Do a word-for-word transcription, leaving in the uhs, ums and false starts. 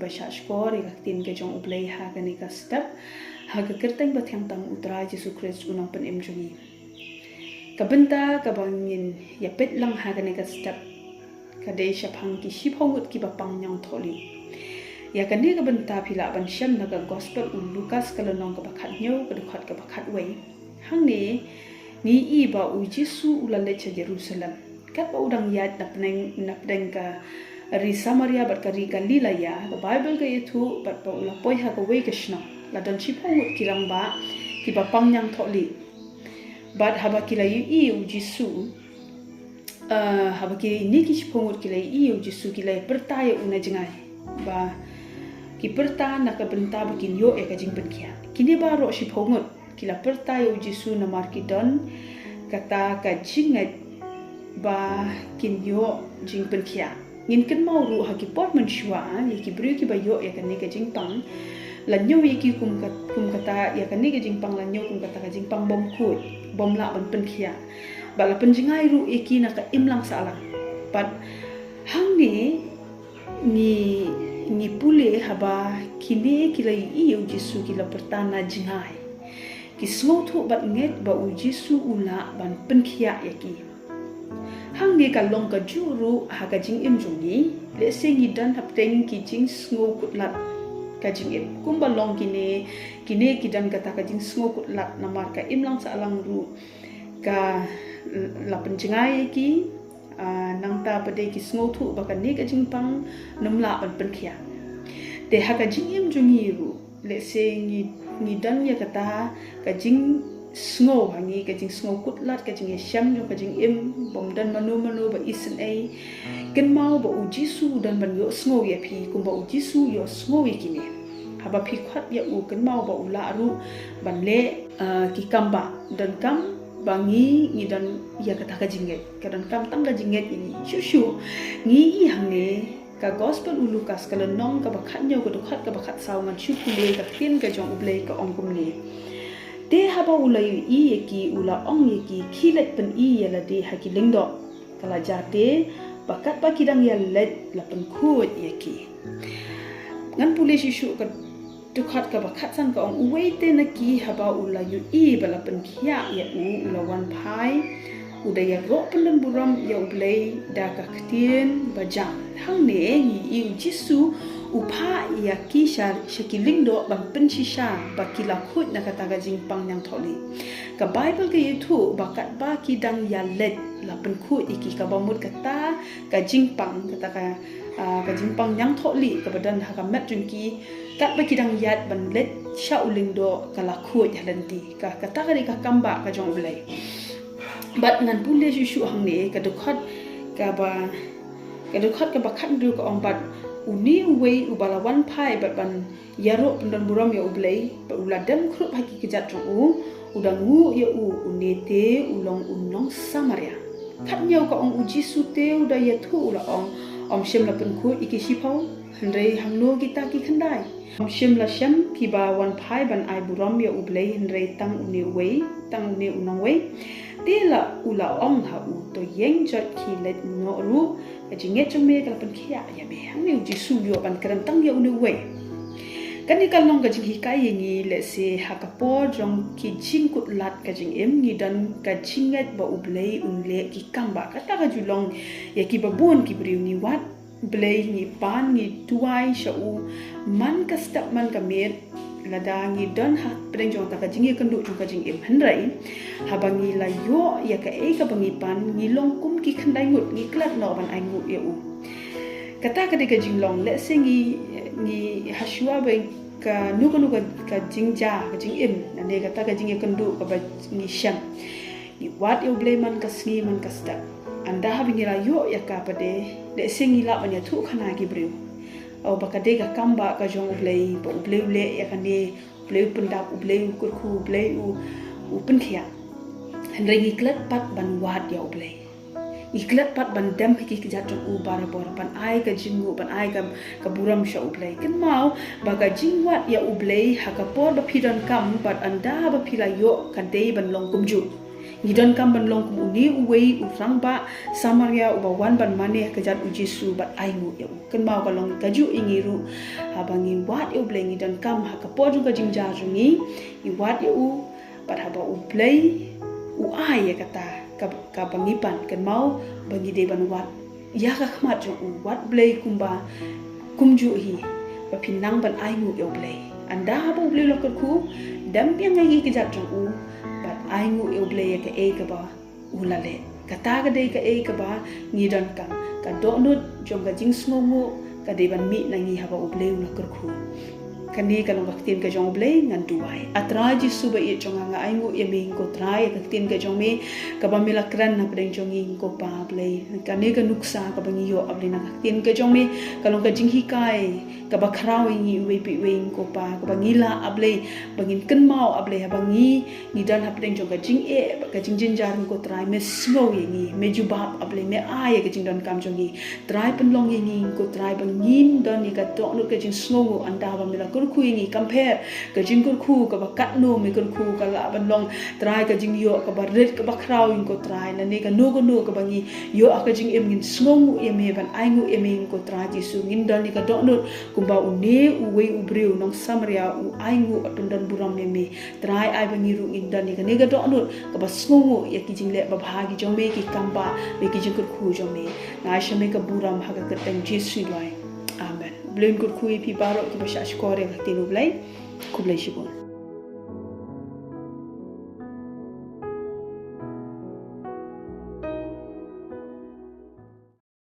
ba shah shkor ïa ka ktien ka jong U Blei ha kane ka step, ha ka kyrteng ba thiang tam U Trai Jisu Khrist U Nongpynim jong ngi. Ka bynta kaba ngin ïa peit lang ha kane ka step ka dei shaphang ki shiphew ngut kiba pang ñiangthohlieh. Ïa kane ka bynta phi lah ban shem na ka Gospel u Lukas ka lynnong kaba khathynñiew, ka dkhot kaba khatwei. Hangne ngi i ba U Jisu u la leit sha Jerusalem. Katba u dang ïaid na pdeng, na pdeng ka ri Samaria bad ka ri Galilea, ka Baibl ka ïathuh, bad ba u la poi ha kawei ka shnong, la don shiphew ngut ki rangbah kiba pang ñiangthohlieh. Bad haba ki la ïohi U Jisu, ah, haba kine ki shiphew ngut ki la ïohi U Jisu, ki la pyrta ïa u na jngai, ba ki pyrta na ka bynta ba kin ïoh ïa ka jingpynkhiah. Kine baroh shiphew ngut ki la pyrta ïa U Jisu namar ki don kata ka jingngeit ba kin ïoh jingpynkhiah. Ngin kynmaw ruh ha ki por mynshuwa, ïa ki briew kiba ïoh ïa kane ka jingpang, la ñiew ïa ki kum ka, kum kata, ïa kane ka jingpang la ñiew kum kata ka jingpang bym khuid, bym lah ban pynkhiah. Bad la pynjngai ruh ïa ki na ka imlang sahlang. Bad hangne ngi, ngi pule haba kine ki la ïohi ïa U Jisu, ki la pyrta na jngai. Ki sngewthuh bad ngeit ba U Jisu u lah ban pynkhiah ïa ki. Hangne ka long kajuh ruh ha ka jingim jong ngi, lehse ngi don hapdeng ki jingsngewkhuslai ka jingim. Kumba long kine, kine ki don kata ka jingsngewkhuslai namar ka imlang sahlang ruh ka la pynjngai ïa ki, ah, nangta pat de ki sngewthuh ba kane ka jingpang ym lah ban pynkhiah. Te ha ka jingim jong ngi ruh, lehse ngi, ngi don ïa kata ka jingsngew ha ngi, ka jingsngewkhuslai, ka jingïashem jong ka jingim, bym don mano mano ba isynei. Kynmaw ba U Jisu u don ban ïohsngew ïa phi, kumba U Jisu u ïohsngew ïa kine. Haba phi khot ïa u, kynmaw ba u lah ruh ban leh, ah, ki kam ba donkam ba ngi, ngi don ïa kata ka jingngeit. Ka donkam tang ka jingngeit ïa ngi. Shuh shuh ngi i hangne ka Gospel u Lukas ka lynnong kaba khathynñiew, ka dkhot kaba khatsaw, ngan shu pule ka ktien ka jong U Blei ka ong kumne. Te haba u la ïohi ïa ki u la ong ïa ki, khie leit pyni ïa lade ha ki lyngdoh. Ka la jia te ba katba ki dang ïaleit la pynkhuid ïa ki. Ngan pule shuh shuh ka dkhot kaba khatsan, ka ong, uwei te na ki haba u la ïohi ba la pynkhiah ïa u, u la wan phai, u da ïaroh pyndon burom ïa U Blei da ka ktien ba jam. Hangne ngi i U Jisu u phah ïa ki sha, sha ki lyngdoh ban pynshisha ba ki la khuid na kata ka jingpang ñiangthohlieh. Ka Baibl ka ïathuh ba katba ki dang ïaleit la pynkhuid ïa ki, kaba mut kata ka jingpang, kata ka, ah, ka jingpang ñiangthohlieh kaba don ha ka met jong ki, katba ki dang ïaid ban leit sha u lyngdoh ka la khuid ha lynti. Ka, kata ka dei ka kam ba ka jong U Blei. Bad ngan pule shuh shuh hangne ka dkhot kaba, ka dkhot kaba khathynriew, ka ong, bad une uwei uba la wan phai bad ban ïaroh pyndon burom ïa U Blei, bad u la dem khrup ha ki kjat jong u, u da nguh ïa u, une te u long u nong Samaria. Khathynñiew, ka ong, U Jisu te u da ïathuh u la ong, ym shym la pynkhuid ïa ki shiphew, hynrei hangno kita ki khyndai? Ym shym la shem kiba wan phai ban ai burom ïa U Blei hynrei tang une uwei, tang une u nongwei? Te la, u la ong ha u, to ïeng jot, khie leit noh ruh, ka jingngeit jong me ka la pynkhiah ïa me. Hangne U Jisu u ïoh ban kren tang ïa une uwei. Kane ka long ka jinghikai ïa ngi, lehse ha ka por jong ki jingkhuslai ka jingim, ngi don ka jingngeit ba U Blei un leh ki kam ba. Kata ka ju long ïa kiba bun ki briew, ngi wad Blei, ngi pan, ngi duwai sha u man ka step man ka miet, lada ngi don hapdeng jong kata ka jingïakynduh jong ka jingim. Hynrei haba ngi la ïoh ïa kaei kaba ngi pan, ngi long kum ki khyndai ngut, ngi klet noh ban ainguh ïa u. Kata ka dei ka jinglong, lehse ngi, ngi hashuwa ba kano kano ka, ka jingjia, ka jingim, lane kata ka jingïakynduh kaba ngi shem, ngi wad ïa U Blei man ka sngi man ka step. Ynda haba ngi la ïoh ïa ka pat de, lehse ngi lah ban ïathuhkhana ïa ki briew, oh, ba ka dei ka kam ba ka jong U Blei, ba U Blei u leh ïa kane, U Blei u pyndap, U Blei u kyrkhu, U Blei u, u pynkhiah. Hynrei ngi klet pat ban wad ïa U Blei. Ngi klet pat ban dem ha ki kjat jong u barabor, ban ai ka jingnguh, ban ai ka, ka burom sha U Blei. Kynmaw ba ka jingwad ïa U Blei ha ka por ba phi donkam bad ynda ba phi la ïoh ka dei ban long kumjuh. Ngi donkam ban long kum une uwei u rangbah Samaria uba wan ban mane ha kjat u Jisu bad ainguh ïa u. Kynmaw ka long kajuh ïa ngi ruh, haba ngi wad ïa u Blei ngi donkam ha ka por jong ka jingjia jong ngi, ngi wad ïa u, bad haba u Blei u ai ïa kata ka, kaba ngi pan, kynmaw ba ngi dei ban wad ïa ka khmat jong u, wad Blei kumba kumjuh hi, ba phin nang ban ainguh ïa u Blei. Ynda haba u Blei u la kyrkhu, dem biang ïa ki kjat jong u bad ainguh ïa u Blei ïa kaei kaba u la leh. Kata ka dei kaei kaba ngi donkam. Ka dohnud jong ka jingsngewnguh ka dei ban mih na ngi haba u Blei u la kyrkhu. Kane ka long ka ktien ka jong u Blei, ngan duwai. A Trai Jisu ba ïeit jong nga, nga ainguh ïa me ko Trai, ïa ka ktien ka jong me kaba me la kren hapdeng jong ngi ko Pa Blei. Kane ka nuksa kaba ngi ïoh, A Blei, na ka ktien ka jong me ka long ka jinghikai kaba khraw ïa ngi uwei pa uwei ko Pa, kaba ngi lah, A Blei, ba ngin kynmaw, A Blei, haba ngi ngi don hapdeng jong ka jingeh, ka jingjynjar ko Trai, me sngew ïa ngi, me jubab, A Blei, me ai ïa ka jingdonkam jong ngi. Trai, pynlong ïa ngi ko Trai ba ngin don ïa ka dohnud ka jingsngewnguh ynda ba me la kyrkhu ïa ngi, compare ka jingkyrkhu kaba katno me kyrkhu, ka lah ban long Trai ka jingïoh kaba rit kaba khraw ïa ngi ko Trai. Lane kano kano kaba ngi ïoh ha ka jingim, ngin sngewnguh ïa me ban ainguh ïa me ko Trai Jisu. Ngin don ïa ka dohnud kumba une uwei u briew nong Samaria u ainguh, u pyndon burom ïa me. Trai, ai ba ngi ruh ngin don ïa kane ka dohnud kaba sngewnguh ïa ki jingleh babha ki jong me, ki kambah bad ki jingkyrkhu jong me. Nga ai sha me ka burom ha ka kyrteng Jisu ngi duwai. Amen. U Blei un kyrkhu ïa phi baroh kiba shahshkor ïa ka ktien u Blei. Khublei shibun.